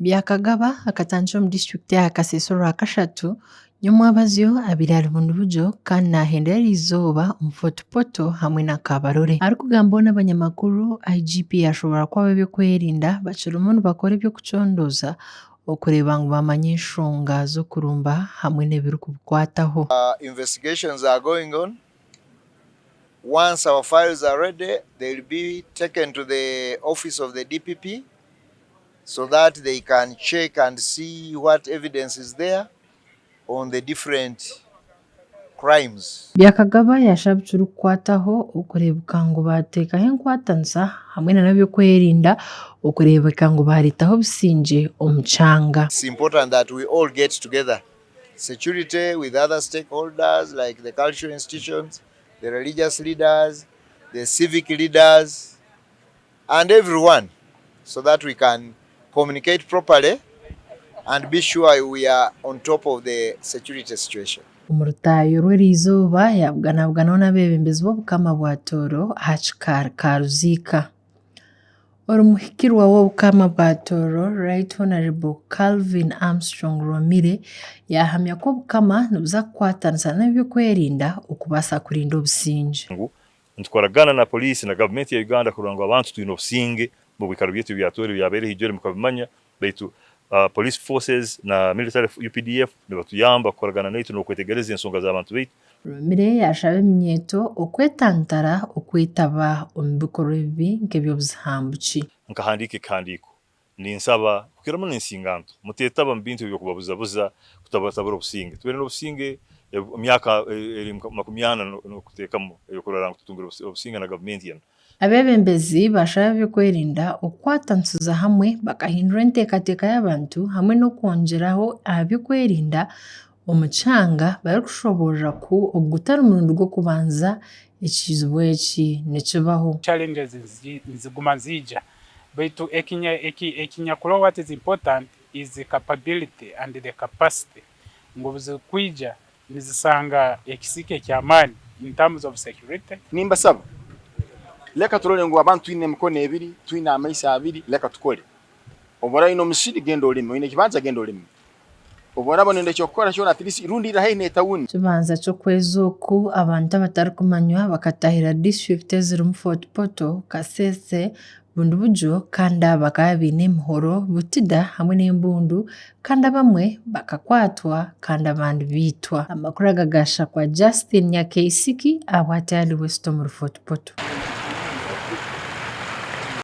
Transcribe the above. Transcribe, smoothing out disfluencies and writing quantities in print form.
Byakagaba akatandikira omu disiturikiti ya Kasese orwakashatu nyomwabazyo abaire ari Bundibugyo kandi nahendera eriizooba omu Fort Portal hamwe na Kabarole. Arikugambaho n'abanyamakuru, IGP yashoboorora ku ab'ebyokwerinda bakirimu nibakora eby'okucondooza okureeba ngu baamanya enshonga z'okurumba hamwe n'ebirikubikwataho. Investigations are going on. Once our files are ready, they will be taken to the office of the DPP so that they can check and see what evidence is there on the different crimes. Byakagaba yashaba abikirikukwataho okureebeka ngu baateekaho enkwatanisa hamwe nana eby'okwerinda okureebeka ngu baareetaho obusingye omu kyanga. It's important that we all get together, security with other stakeholders like the cultural institutions, the religious leaders, the civic leaders and everyone so that we can communicate properly and be sure we are on top of the security situation. Omu rutaayo rw'eriizooba yaabuganabuganaho n'abeebembezi b'Obukama bwa Tooro aha kikaari ka Ruziika. Omuhikirwa w'Obukama bwa Tooro, Right Honourable Calvin Armstrong Rwomire yaahamya ku Obukama nibuza kukwatanisa n'eby'okwerinda okubaasa kurinda obusingye. Ngu nitukoragana na poliisi na gavumenti ya Uganda kurora ngu abantu twine obusinge omu biikaro byaitu ebya Tooro ebyabaireho ijweri mukabimanya baitu police forces na military UPDF nibatuyamba kukoragana naitwe n'okwetegereza ensonga z'abantu baitu. Rwomire yaashaba eminyeeto okwetantara okwetaba omu bikorwa ebibi nk'eby'obuzihambuki. Nkahandiika ekihandiiko ninsaba kukira muno ensinganto muteetaba mu bintu eby'okubabuzabuza kutabatabura obusinge. Tubaire n'obusinge emyaka eri nka makumiana n'okuteekamu ey'okurora ngu tutungire obusinge na gavumenti enu. Abeebembezi baashaba ab'ebyokwerinda okukwatanisiza hamwe bakahindura enteekateeka y'abantu hamwe n'okwongyeraho aha by'okwerinda omu kyanga barikushoboorora ku ogu gutari murundi gw'okubanza ekizibu eki nikibaho. Challenges niziguma niziija baitu ekinyakuroho what is important is capability and the capacity ngu obuzikwija nizisanga ekisiika eky'amaani in terms of security. Nimbasaba, leka turole ngu abantu twine emikono ebiri, twine amaiso abiri, leka tukole. Obu oraba oine omusiri genda olime, oine ekibanja genda olime. Obu oraba noyenda eky'okukora kyona at least rundi irra haihi n'etawuni. Ekibanja ky'okwezi oku, abantu abatarikumanywa bakatahirira disiturikiti ezirimu Fort Portal, Kasese, Bundibugyo kandi aba bakaba baine emihoro, butida hamwe n'embundu kandi abamwe bakakwatwa kandi abandi baitwa. Amakuru aga gashakwa Justine Nyakeisiki ahabwa Tayali West omuri Fort Portal.